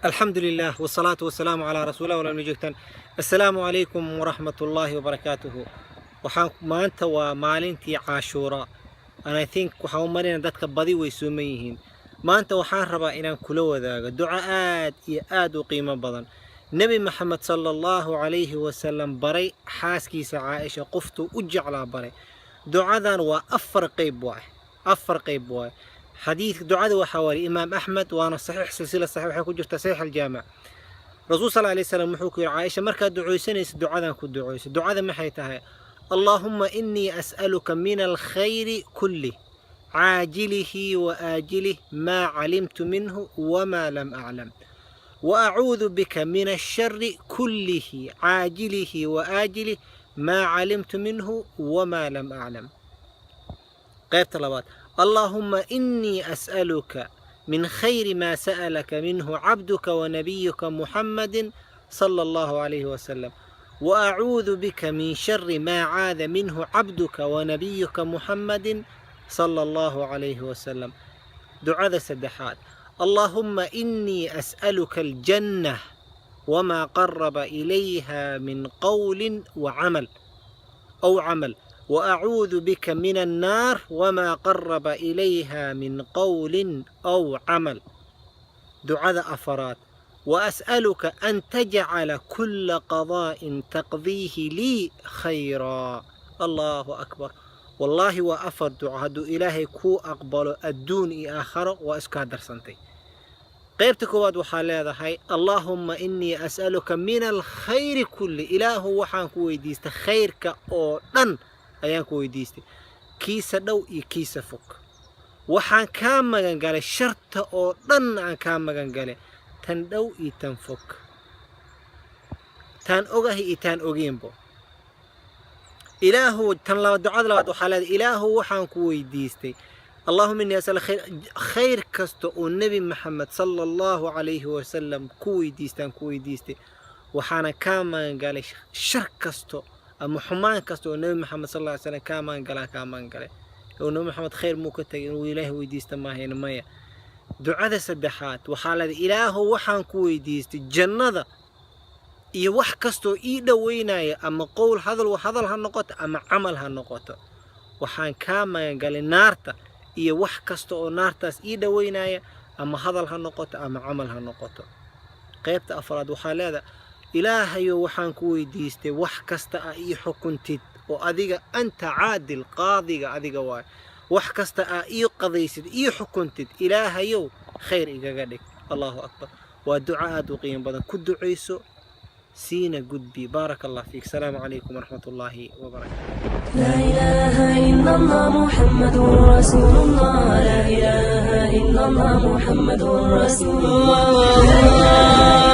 الحمد لله والصلاة والسلام على رسول الله walaal joogtaan. Assalaamu calaykum waraxmatullaahi wabarakaatuhu. Waxaan maanta waa maalintii Caashuura and I think waxaan u marinaa dadka badi way sooman yihiin. Maanta waxaan rabaa inaan kula wadaago duco aad iyo aad u qiimo badan Nebi Maxamed sala Allahu calayhi wasalam baray xaaskiisa Caaisha, qoftuu u jeclaa baray. Ducadan waa afar qeyb waay, afar qeyb waay. Xadiid ducada waxaa wariya Imaam Axmed, waana saxiix, silsila saxiix, waxay ku jirtaa Saxiix Aljaamic. Rasuul sal alay slam wuxuu ku yidhi Caaisha: "Markaad ducaysanaysa, ducadan ku ducayso." Ducada maxay tahay? اللهم إني أسألك من الخير كله عاجله وآجله ما علمت منه وما لم أعلم، وأعوذ بك من الشر كله عاجله وآجله ما علمت منه وما لم أعلم. Qaybta labaad: اللهم إني أسألك من خير ما سألك منه عبدك ونبيك محمد صلى الله عليه وسلم، وأعوذ بك من شر ما عاذ منه عبدك ونبيك محمد صلى الله عليه وسلم. Ducada saddexaad: اللهم إني أسألك الجنة وما قرب إليها من قول وعمل أو عمل، وأعوذ بك من النار وما قرب إليها من قول أو عمل. Ducada afaraad: وأسألك أن تجعل كل قضاء تقضيه لي خيرا. الله أكبر. Wallaahi waa afar duco hadduu Ilaahay kuu aqbalo adduun iyo aakharo waa iskaa darsantay. Qaybta koowaad waxaa leedahay: اللهم إني أسألك من الخير كله. Ilaahu waxaan ku weydiistay khayrka oo dhan ayaan ku weydiistay, kiisa dhow iyo kiisa fog. Waxaan kaa magan galay sharta oo dhan, aan kaa magan galay tan dhow iyo tan fog, taan ogahay iyo taan ogeynbo. Ilaahu, tan laba, ducada labaad waxaa leedahay: Ilaahu waxaan ku weydiistay اللهم إني أسألك خير, khayr kasta oo Nebi Maxamed sala Allahu calayhi wasalam ku weydiistaan ku weydiistay, waxaana kaa magangalay shar kasto ama xumaan kasta oo Nebi Maxamed sal lla slam kaa magangalaan kaa magangalay. Oo Nebi Maxamed khayr muu ka tagay inuu Ilaahay weydiista maahayn? Maya. Ducada saddexaad waxaa leedahay: Ilaahu waxaan ku weydiistay jannada iyo wax kastoo ii dhoweynaya, ama qowl hadal hadal ha noqoto ama camal ha noqoto. Waxaan kaa magangalay naarta iyo wax kasta oo naartaas ii dhoweynaya, ama hadal ha noqoto ama camal ha noqoto. Qaybta afraad waxaa leedahay: Ilaahayo waxaan ku weydiistay wax kasta a ii xukuntid oo adiga anta caadil, qaadiga adiga waay, wax kasta aa ii qadaysid, ii xukuntid, Ilaahayow khayr igaga dhig. Allahu akbar. Waa duco aad u qiimo badan. Ku ducayso, siina gudbi. Baaraka Allah fiik. Asalaamu calaykum waraxmat ullaahi wabarakaatu. لا إله إلا الله محمد رسول الله. لا إله إلا الله محمد رسول الله. لا إله